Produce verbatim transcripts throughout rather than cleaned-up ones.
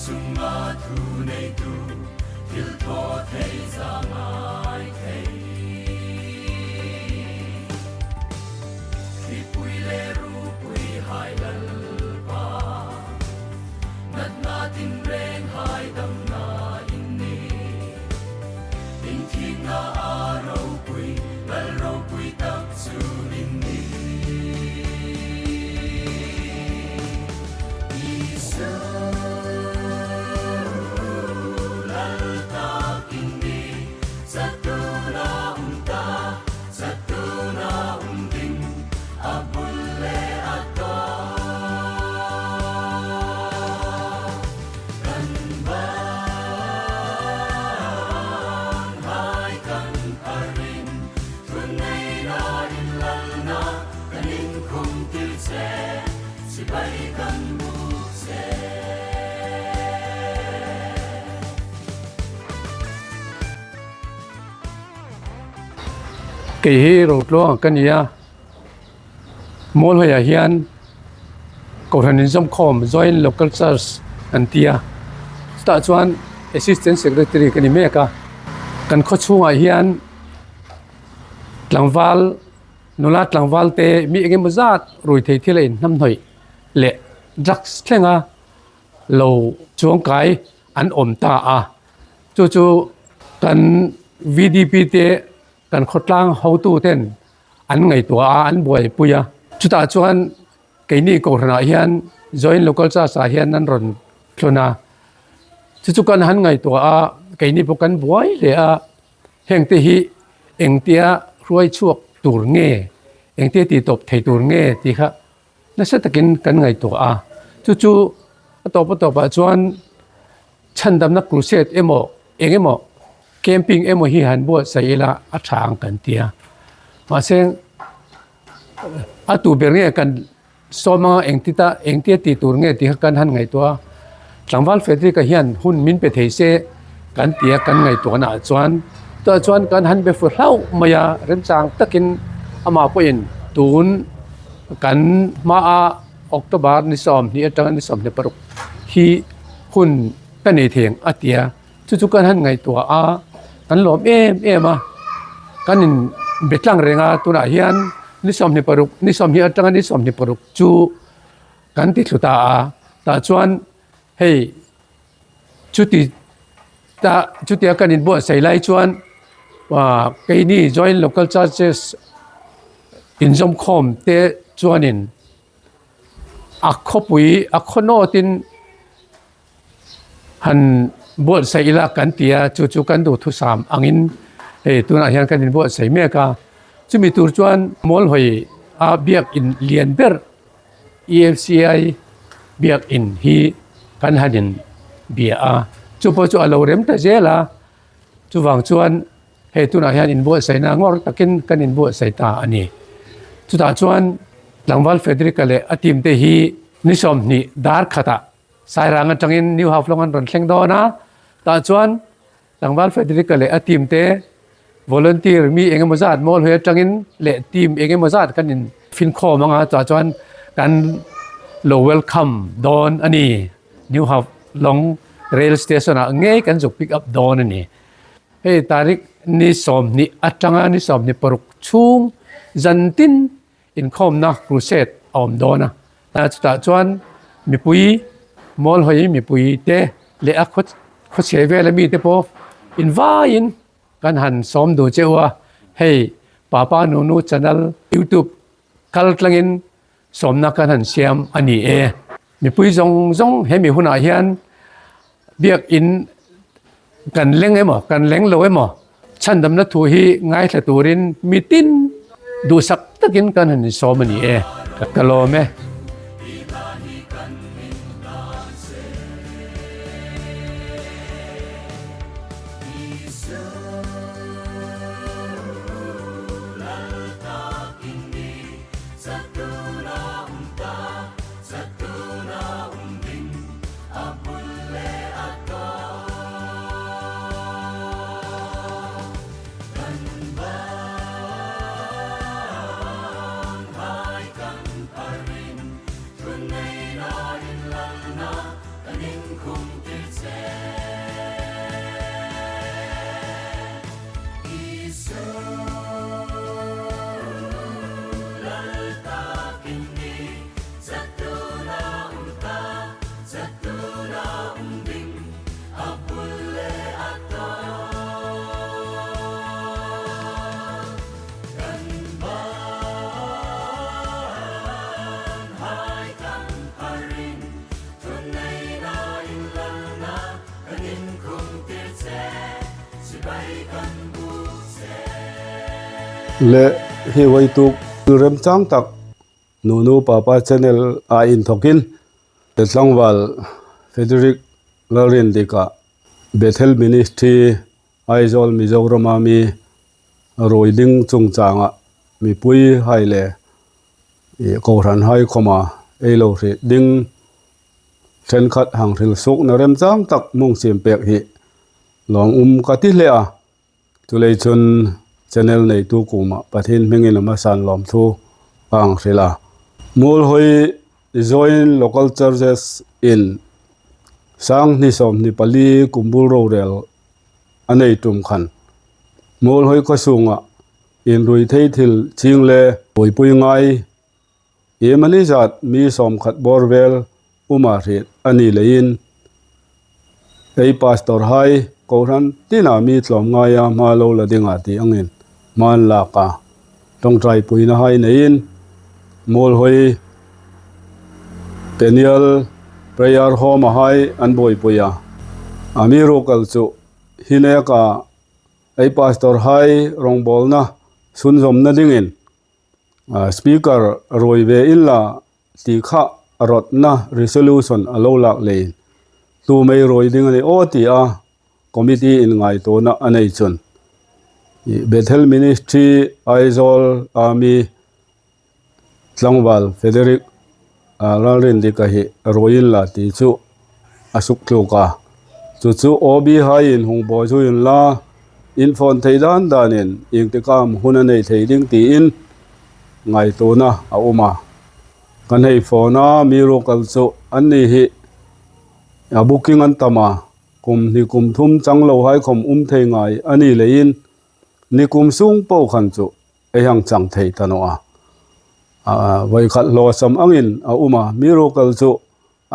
Chunga thu neitu, thil thaw thei za ngai thei. Hripui le rupuihai Lalpa, natna tinrenghai damna in nih. Inthiengna a ropui, Lal ropui tak chu in nih. Isu, Lal tak in nih, zatuna um ta, zatuna um ding, a bul le a tawp. Kan banghai kan pharin, thunneina inlalna kan inkhum tir che, sipai kan buk che. Kei hi Rotluang ka ni a, Muolhoia hian Kohhran Inzawmkhawm, Joint Local Church an ti a. Chutah chuan Assistant Secretary ka ni mek a. Kan khaw chhungah hian tlangval, nula tlangval te, mi engemaw zat rui thei thila inhnamhnawih leh drugs thlenga lo chuangkai an awm ta a. Chu chu kan V D P te, kan khawtlang hotu ten an ngaihtuah a, an buaipui a. Chutah chuan keini kohhranah hian Joint Local Church-ah hian an rawn thlun a. Chu chu kan han ngaihtuah a, keini pawh kan buai hle a. Hengte hi engtia hruai chhuak tur nge, engtia tih tawp thei tur nge tih kha nasa takin kan ngaihtuah a. Chu chu a tawp a tawpah chuan chhandamna crusade emaw, eng emaw, camping emaw hi han buatsaih ila a ṭha ang kan ti a. Mahse, a tu ber nge kan sawm anga engti ta, engtia tih tur nge tih kha kan han ngaihtuah a. Tlangval Frederick-a hian hun min pe thei se kan ti a, kan ngaihtuahnaah chuan, chutah chuan kan han be fur hlauh mai a, remchang takin amah pawhin tun kan hmaa October ni sawmhnih aṭanga ni sawmhnih paruk hi hun ka nei thei ang a ti a. Chu chu kan han ngaihtuah a, kan lawm em em a, kan inbe tlang reng a, tunah hian ni sawmhnih paruk, ni sawmhnih aṭanga ni sawmhnih paruk chu kan ti thlu ta a. Tah chuan hei, chuti ta, chutia kan inbuatsaih lai chuan, a, keini Joint Local Churches Inzawmkhawm te chuanin a khawpui, a khaw nawtin han buatsaih ila kan ti a, chu chu kan duhthusam angin, hei, tunah hian kan inbuatsaih mek a. Chumi tur chuan Muolhoia biak in lian ber, E F C I biak in hi kan han inbia a. Chu pawh chu a lo rem ta zel a. Chuvang chuan hei tunah hian inbuatsaihna ngawr takin kan inbuatsaih ta a ni. Chutah chuan tlangval Frederick-a leh a team te hi ni sawmhnih dar khata Sairang aṭangin New Haflong an rawn thleng dawn a. Tah chuan tlangval Frederick-a leh a team te volunteer mi engemaw zat Muolhoi aṭangin leh team engemaw zat kan infinkhawm ang a, tah chuan kan lo welcome dawn a ni. New Haflong rail station-ah ngei kan zuk pick up dawn a ni. Hei tarik ni sawmhnih aṭanga ni sawmhnih paruk chhung zantin inkhawmna crusade a awm dawn a. A, chutah chuan mipui, Muolhoi mipui te leh a khaw, khaw chhe vela mi te pawh invaiin kan han sawm duh che u a. Hei, Papa Nunu Channel YouTube kal tlangin sawmna kan han siam a ni e. Mipui zawng zawng hemi hunah hian biak in kan leng emaw, kan leng lo emaw, chhandamna thu hi ngaithla turin mitin duhsak takin kan han insawm a ni e. Ka, ka lawm e. Le hi voi tuk remchang tak Nunu Papa Channel a inthokin, Tlangval Frederick Lalrindika Bethel Ministry Aizawl Mizorama mi ruoi ding chungchanga mipuihai le i kohranhai khoma ei lo hriet ding ṭhenkhat hang hril suokna remchang tak mi hung siem pek hi lawm um ka ti hle a. Chuleiin chun channel neitu kuoma Pathien hmingin a hmasan lawmthu ka hang hril a. Muolhoi Joint Local Churches in sanghni sawmhni pali kum bul rorel a nei ṭum khan Muolhoi khaw sunga inrui thei thil ching le buoipui ngai iemani zat mi sawmkhat bawr vel uma hriet a ni leiin, ei pastorhai kohran tina mi tlawmngaia hma lo la dinga ti angin hma an lak a, ṭawngṭaipuinahai neiin Muolhoi Peniel Prayer Home-a hai an buoipui a. Amiruokchu hi neka ei pastorhai rongbawlna sunzawmna dingin, a, speaker ruoi ve inla ti kha a rawtna resolution a lo lak leiin tu mei ruoi ding a ni aw tia committee in ngaituona a nei chun, i, Bethel Ministry Aizawl a mi Tlangval Frederick, a, Lalrindika hi ruoi inla ti chu a suk tluk a. Chu chu O B haiin hung bawzui unla, in phone thei dan danin iengtik am hun a nei thei ding tiin ngaituona a um a. Kan hei phone a, amiruokchu anni hi a booking an tam a, kum hni kum thum chang lo hai khom um thei ngai a ni leiin, nikum sung po khan chu ei hang chang thei ta naw a. A, voi khat hlawsam angin a um a, amiruokchu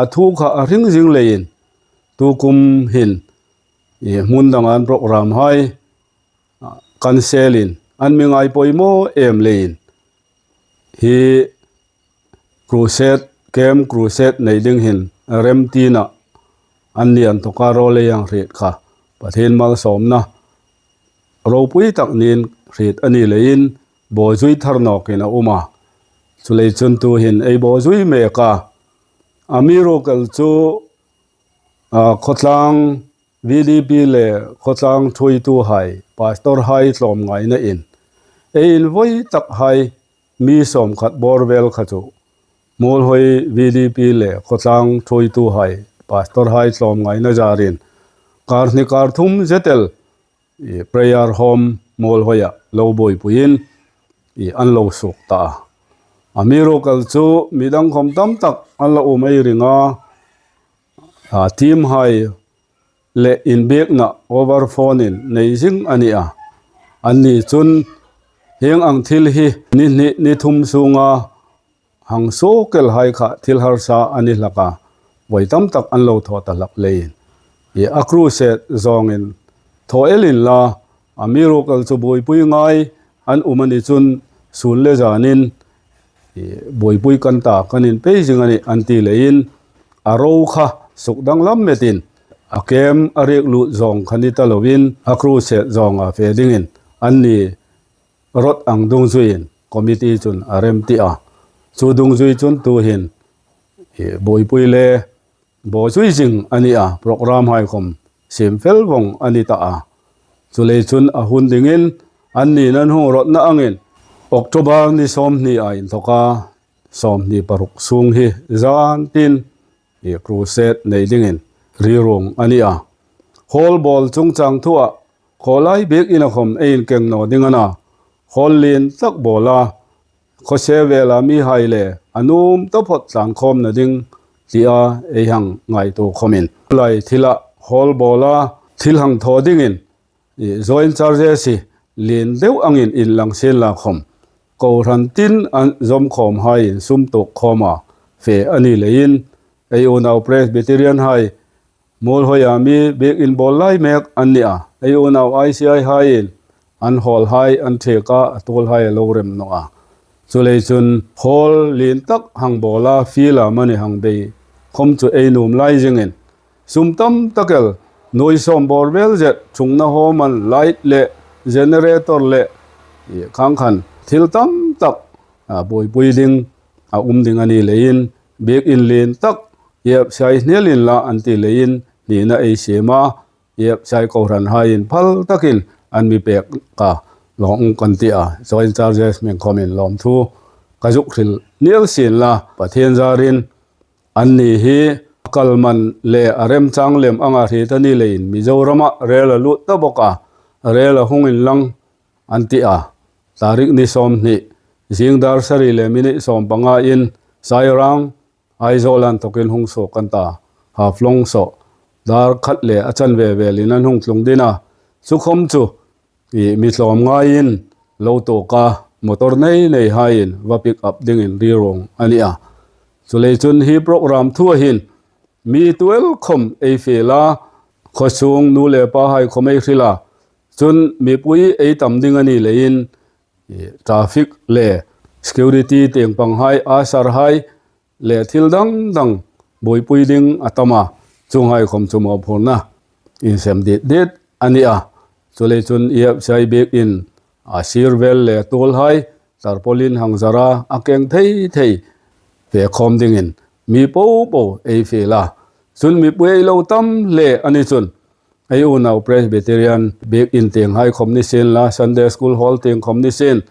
a thu kha a hring zing leiin tu kum hin, i, hmun danga an program hai, a, cancel-in an mi ngai poimaw em leiin hi crusade, camp crusade nei ding hin remtina anni an tawka rawl ei hang hriet kha Pathien malsawmna ropui tak niin hriet a ni leiin bawzui thar nawkin a um a. Chuleiin chun tuhin ei bawzui mek a. Amiruokchu, a, khawtlang V D P le khawtlang thuoituhai, pastorhai tlawmngaina in ei invoi tak hai mi sawmkhat bawr vel kha chu Muolhoi V D P le khawtlang thuoituhai, pastorhai tlawmngaina zarin kar hni kar thum zet el, i, Prayer Home Muolhoia lo buoipuiin, i, an lo suok ta a. Amiruokchu midang khom tam tak an la um ei ring a, a, team hai le inbiekna over phone-in nei zing a ni a. Anni chun hieng ang thil hi ni hni ni thum sunga hang suok el hai kha thil harsa a ni hlak a, voi tam tak an lo thaw ta hlak leiin, i, a crusade zawngin thaw el inla, amiruokchu buoipui ngai an um a ni chun sun le zanin, i, buoipui kan ta, kan inpei zing a nih an ti leiin, a ro kha suk danglam metin a camp a riek lut zawng kha ni ta loin a crusade zawnga fe dingin anni rawt ang dungzuiin committee chun a remti a. Chu dungzui chun tuhin, i, buoipui le bawzui zing a ni a, program hai khom siem fel vong a ni ta a. Chuleiin chun a hun dingin anni'n an hung rawtna angin October ni sawmhnia inthoka sawmhni paruk sung hi zan tin, i, crusade nei dingin rirung a ni a. Hall bawl chungchang thua khawlai biekin a khom ei inkeng naw ding a na. Hall lien tak bawla, khaw se vela mihai le a nuom taphot tlan khawmna ding tia ei hang ngaituo khawmin. Lai thila hall bawla thil hang thaw dingin, i, joint charges hi lien deu angin inlang sien la khawm, kohran tin an zawm khawm haiin sum tuok khawma fe a ni leiin, ei unau Presbyterian hai Muolhoia mi biekin bawl lai mek an ni a. Ei unau I C I haiin an hall hai an thek a, a tuol hai a lo rem naw a. Chuleiin chun hall lien tak hang bawla field-a mani hang bei khawm chu ei nuom lai zingin, sum tam tak el, nuoi sawm bawr vel zet, ṭhungna hawm an light le generator le, i, khang khan thil tam tak, a, buoipui ding a um ding a ni leiin, biekin lien tak, E F C I hnel inla an ti leiin, hnina ei siem a, E F C I kohran haiin phal takin an mi pek a, lawm kan ti a, joint charges hming khawmin lawmthu ka zuk hril niel sien la, Pathien zarin anni hi a kalman le a remchang lem anga hriet a ni leiin Mizorama rel a lut ta bawk a, rel a hung inlang an ti a. Tarik ni sawmhni, zing dar sari le minute sawm pangain Sairang, Aizawl a inthokin hung suok an ta, Haflong saw dar khat le a chanve velin an hung tlung ding a. Chu khawm chu, i, mi tlawmngaiin lo tuok a, motor nei nei haiin va pick up dingin rirung a ni a. Chuleiin chun hi program thua hin mi tuel khawm ei fiel a, khawsung nu le pa hai khawm ei hril a. Chun mipui ei tam ding a ni leiin, i, traffic le security tieng pang hai, usher hai le thil dang dang buoipui ding a tam a, chuong hai khawm chu mawphurna insem dit dit a ni a. Chuleiin chun E F C I biekin a sir vel le tuol hai tarpaulin hang zara a keng thei thei fe khawm dingin mi popo ei fiel a. Chun mipui ei lo tam hle a ni chun, ei unau Presbyterian biekin tieng hai khawm ni sien la, Sunday School hall tieng khawm ni sien,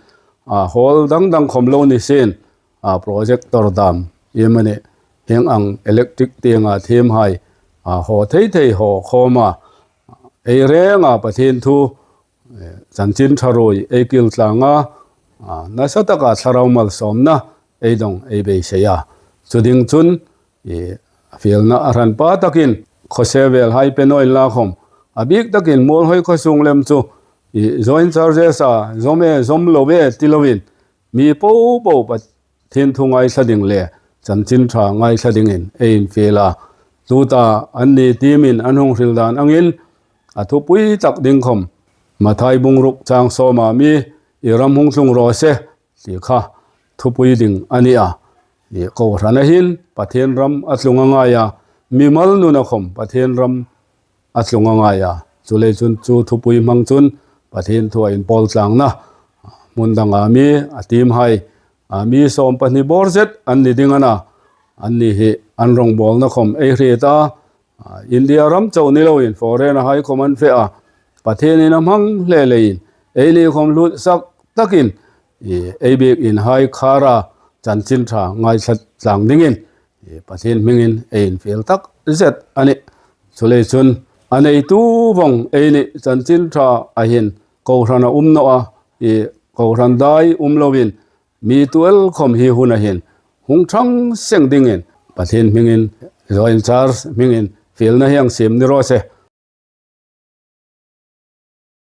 a, hall dang dang khawm lo ni sien, a, projector dam, i, mani, hieng ang electric tienga thiem hai, a, haw thei thei haw khawma, ei renga Pathien thu, e, chanchin ṭha ruoi ei kil tlang a, a, nasa taka thlarau malsawmna ei dong ei beisei a. Chu ding chun, i, fielna a hranpa takin khawse vel hai pe naw inla khawm, a bik takin Muolhoi khawsung lem chu, i, joint charges-a zawm e, zawm lo e ti loin, mi popo Pathien thu ngaithla ding le chanchin ṭha ngaithla dingin ei infiel a. Tuta anni team-in an hung hril dan angin, a thupui tak ding khawm, Mathai bung ruk chang sawma mi, i ram hung tlung raw se, ti kha thupui ding a ni a. I, kohrana hin Pathien ram a tlung a ngai a, mimal nuna khawm Pathien ram a tlung a ngai a. Chuleiin chun chu thupui hmang chun Pathien thua inpawl tlangna hmun danga mi, a team hai, a, mi sawm pahni bawr zet an ni ding a na. Anni hi an rawngbawlna khawm ei hriet a, a, India ram chau ni loin foreign-a hai khawm an fe a. Pathienin a hmang hle leiin, eini khawm hlutsak takin, i, ei biekin hai khara chanchin ṭha ngaithla tlang dingin, i, Pathien hmingin ei infiel tak zet a nih. Chuleiin chun a neitu vawng eini chanchin ṭha a hin kohran a um naw a, i, kohran dai um loin, mi tuel khawm hi huna hin hung ṭhang seng dingin Pathien hmingin, joint charges hmingin fielna hi hang siem ni raw se.